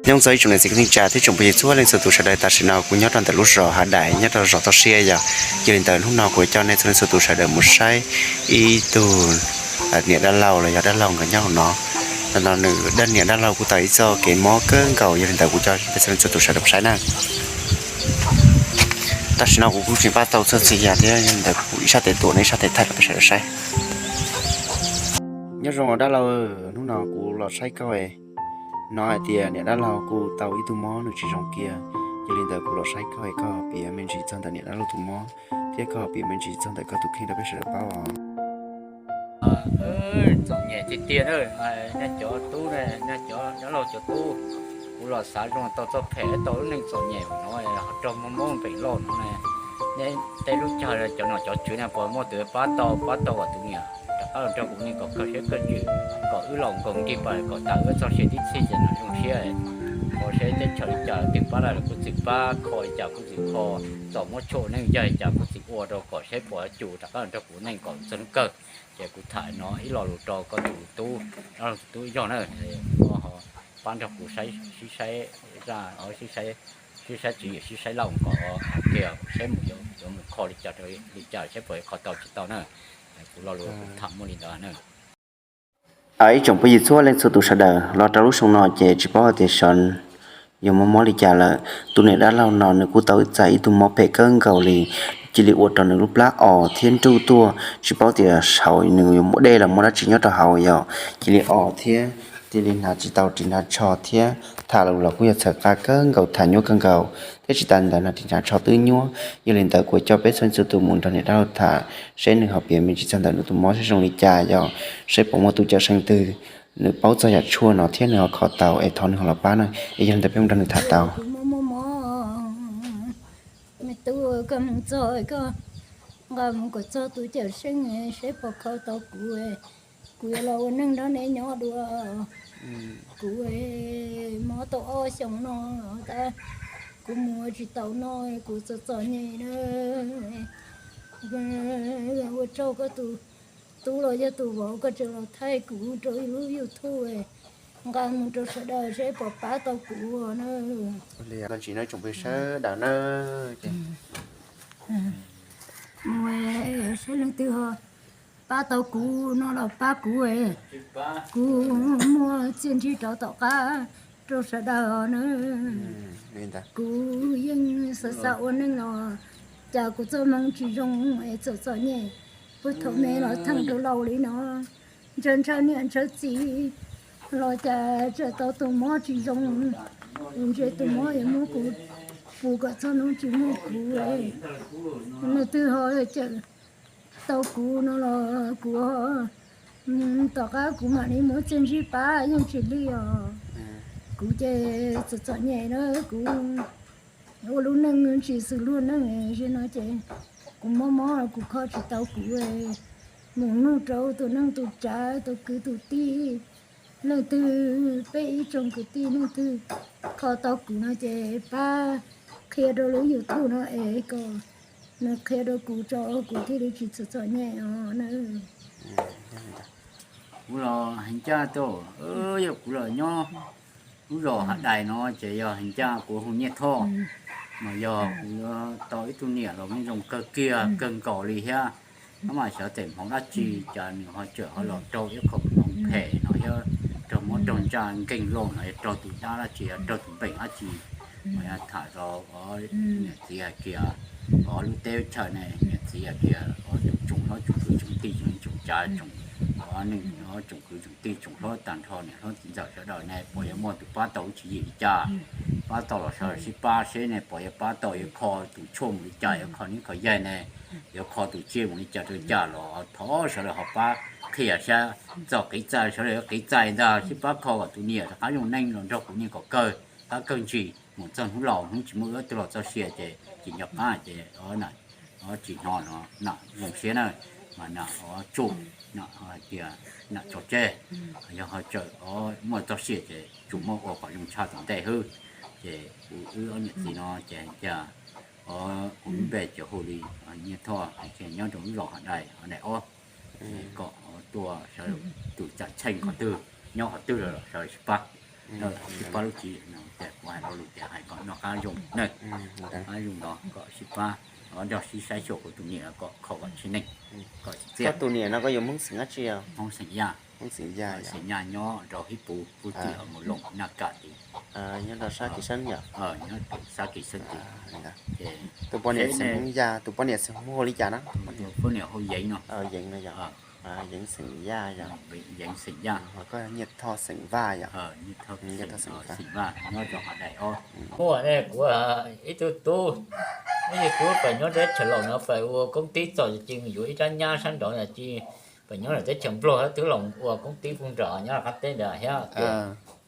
Nyob zoo ib tsoom niam txiv kwv tij neej tsa thiab tsoom phooj ywg txhua leej txhua tus sawv daws, tam sim no kuv nyob rau ntawm lub zos Hav Dais nyob rau zos Toj Siab yog. Yog li ntawd hnub no kuv coj nej txhua leej txhua tus sawv daws mus saib ib tug niam dab laug los yog dab laug nkawd nyob hauv no. Ntawm no nws dab niam dab laug kuj tau ib txoj kev mob kawg nkaus, yog li ntawd kuv coj nej txhua leej txhua tus sawv daws mus saib na. Tam sim no kuv kuj tseem pab tau txog txiv yas thiab, yog li ntawd kuv ib sab tes tuam no ib sab tes thaij rau peb sawv daws saib. Nyob zoo dab laug, hnub no kuv los saib koj, hnov hais tias niam dab laug kuj tau ib tug mob nws tsis zoo kiag, yog li ntawd kuv los saib koj, koj piav me ntsis txog ntawm niam dab laug tus mob thiab koj piav me ntsis txog ntawm koj tus kheej rau peb sawv daws paub os. Txom nyem tiag tiag na, nej cov tub, nej cov dab laug cov tub, kuv los xav zoo tau txoj phem tau lub neej txom nyem no, ho raug mob mob npeem loj no ne. Nej tej lub caij cov nom cov tswv na puas muaj tus pab tau, pab tau kom tus niam rov qab los nrog kuv neej kom kawg siab kawg ntsws, kom wb los nkaus nrig pas kom tas wb txoj sia tib txhij ces nws zoo siab. Ua seb teb chaws li cas twg pab tau los kuv txwm pab, kho li cas kuv txwm kho, txom muab tshuaj ua neej yog li cas kuv txwm ua rau kom seb puas cus rov qab los nrog kuv neej kom txog hnub kawg. Ces kuv tham no ib lo lus rau koj tus tub, tus tub ib zaug na, pab nrog kuv sib saib zaj, sib saib tswv yim sib saib lauj kom hais tias seb mus yuav mus kho li cas rau li cas seb puas yuav kho tau tsis tau na. Kuv lo lus tham muaj li ntawd na. Ib tsoom phooj ywg txhua leej txhua tus sawv daws, los rau lub xyoo no ces tsis paub hais tias xyov yog mob mob li cas lawm. Tus niam dab laug no nws kuj tau txais ib tug mob phem kawg nkaus li, cia li ua rau nws lub plab os thiab nruj tuaj, tsis paub tias saum nws yuav muaj dej los muaj dab tsi nyob rau hauv yog cia li os thiab cia li hnav tsis tau ris hnav tsho thiab tham lus los kuj yog txhawm qab kawg nkaus, tham nyuaj kawg nkaus thiab tsis tas ntawd hnav ris hnav tsho twb nyuaj. Yog li ntawd kuv coj peb txhua leej txhua tus mus nrog niam dab laug tham seb nws ho piav me ntsis txog ntawm nws tus mob seb zoo li cas yog, seb puas muaj tus cawm seej twg nws paub txog yam tshuaj no thiab nws ho kho tau es thov nws ho los pab na. Es yog li ntawd peb mus nrog nws tham tau. Kuv mob mob mob, me tub, koj mus txog koj nqa mus kom txog tus cawm seej seb puas kho tau kuv. Kuv yuav los ua neej nrog neb nyob dua. Kuv mob tau ob xyoos no tab kuv mus ua tsis tau no, kuv txom txom nyem na. Ua tsaug koj tus tub los yog tus vauv koj tseem los thaij kuv rau lub YouTube, nqa mus rau sawv daws seb puas pab tau kuv na. Tsoom phooj ywg sawv daws na, mus saib leej twg ho pab tau kuv no los pab kuv, kuv muaj txiaj ntsig rau tom qab rau sawv daws na. Kuv yeej xav xav ua neej los cas kuv txoj hmoo tsis zoo es txom txom nyem, puag thaum me los theej rau laus li no, ntshaw ntshaw niam ntshaw txiv los cas tseem tau tus mob tsis zoo, ntshe tus mob yuav muab kuv puv kom txog hnub tsis muaj kuv. Leej twg ho cawm tau kuv no los kuv tom qab kuv mam li muab txiaj ntsig pab yeej tsis lig os. Kuv ces txom txom nyem na, kuv ua lub neej tsis xws luag neej no ces kuv mob mob kuv kho tsis tau kuv mus nug rau tus neej tus tsav tus kwv tus tij, leej twg peb ib tsoom kwv tij leej twg kho tau kuv no ces pab qhia rau lub YouTube no es kom nws qhia rau kuv tso kuv thiaj li tsis txom txom nyem os na. Kuv los heev ncaj tau, yog kuv los nyob lub zos Hav Dais no ces yog heev ncaj kuv hu Nyiaj Thoj, mas yog kuv tau ib tug niam los me zoo kawg kiag kawg nkaus li thiab. Ab mas xyov tes hmoov dab tsi cas nws ho tseem ho los raug ib qho hmoov phem no, yog raug mob raug ntsaj nkeeg loj no, yog raug tus dab dab tsi, yog raug tus npeem dab tsi. Mas yog tham rau niam txiv hais tias, lub teb chaws ne niam txiv hais tias tus tsoom hlob tsoom kwv tsoom tij tsoom tsav tsoom, tsoom kwv tsoom tij tsoom hlob tag nrho niam hlob txiv ntxawm sawv daws ne puas yuav muaj tus pab tau lub tswv yim li cas, pab tau los sawv daws sib pab seb ne puas yuav pab tau, yuav kho tus tshuaj mus li cas, yuav kho neb kho yaig ne, yuav kho tus tsiaj mus li cas rau cas los thov sawv daws ho pab qhia saib txoj kev txawj, sawv daws yuav kev txawj ntag sib pab kho kom tus niam rov qab zoo neej los nrog kuv niam kom kawg qab kawg ntsis mus txog hnub laus hnub tsis muaj wb tug los txoj sia ces tsis nco qab ces tsis hnov no na, zoo siab na, mas na tsuj, hais tias na tso tseg, yog ho tseem muaj txoj sia ces tsuas muaj ua kom zoo tshaj tom ntej xwb. Ces kuv wb ob niam txiv no ces hais tias kuv lub npe ces hu li Nyiaj Thoj, nyob rau lub zos Hav Dais, Hav Dais ob, kom tuaj sawv daws tus cam cheej qhov twg nyob qhov twg los sawv daws sib pab. Sib pab lub tswv yim no ces kuv hais lo lus tias hais kom noj qab zoo na, noj qab zoo no kom sib pab, nrog sib saib xyuas kuv tus niam kom kho kom tsim neej, kom tsim txiaj. Koj tus niam no koj yuav Hmoob xeem dab tsi os? Hmoob xeem Yaj. Hmoob xeem Yaj, xeem Yaj nyob rau Hib Puv, Puv Tij, Mus Loos, Naj Kam tid. Nyob rau sab Kis Sab yom? Nyob sab Kis Sab tid. Tus poj niam xeem Hmoob Yaj, tus poj niam xeem Hmoob hu li cas na? Poj niam hu Yeev no. Yeev no yom? Yeev xeem Yaj yom? Yeev xeem Yaj. Ho koj Nyiaj Thoj xeem Vaj yom? Nyiaj Thoj xeem Vaj nyob rau hauv daim ob. Muaj ne, kuv ib tug tub, ib tug tub pem nyob teb chaws laus no pem ua koob tib txaus ces yuav ib rab nyab sab nraud no ces pem nyob teb chaws Nplog twb los ua koob tib puag nram nyob qab teb ntawd thiab.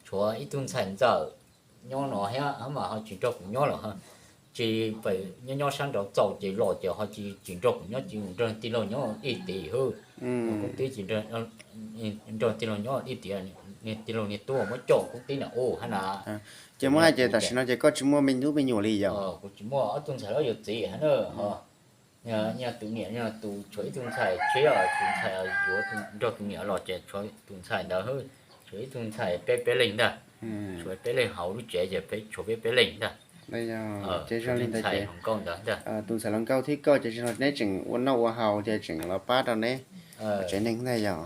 Tshuav ib tug ntxhais ntxawm nyob no thiab mas ho tsis nrog kuv nyob lawm. Tsis pem nyob nyob sab nraud txaus ces los ces ho tsis tsis nrog kuv nyob, tsis nrog tij laug nyob ib tim hwb. Koob tib tsis nrog tij laug nyob ib tim, niag tij laug niag tub muab coj koob tib na ub hab na. Ces muab hais ces tam sim no ces koj tsis muaj me tub me nyuam li yom? Kuv tsis muaj, ob tug ntxhais lawv yuav txiv hab na. Yog tus niam no tus tshuav ib tug ntxhais tshiab, tus ntxhais yuav nrog tus niam los ces tshuav tus ntxhais ntawd, tshuav ib tug ntxhais peb peb leeg ntag. Tshuav peb leeg hauv lub tsev ces tshuav peb peb leeg ntag. Ces zoo li ntawd ces tus ntxhais hluas nkauj thiab koj ces zoo li neb tseem ua noj ua haus ces tseem los pab rau neb tsev neeg ntag yom?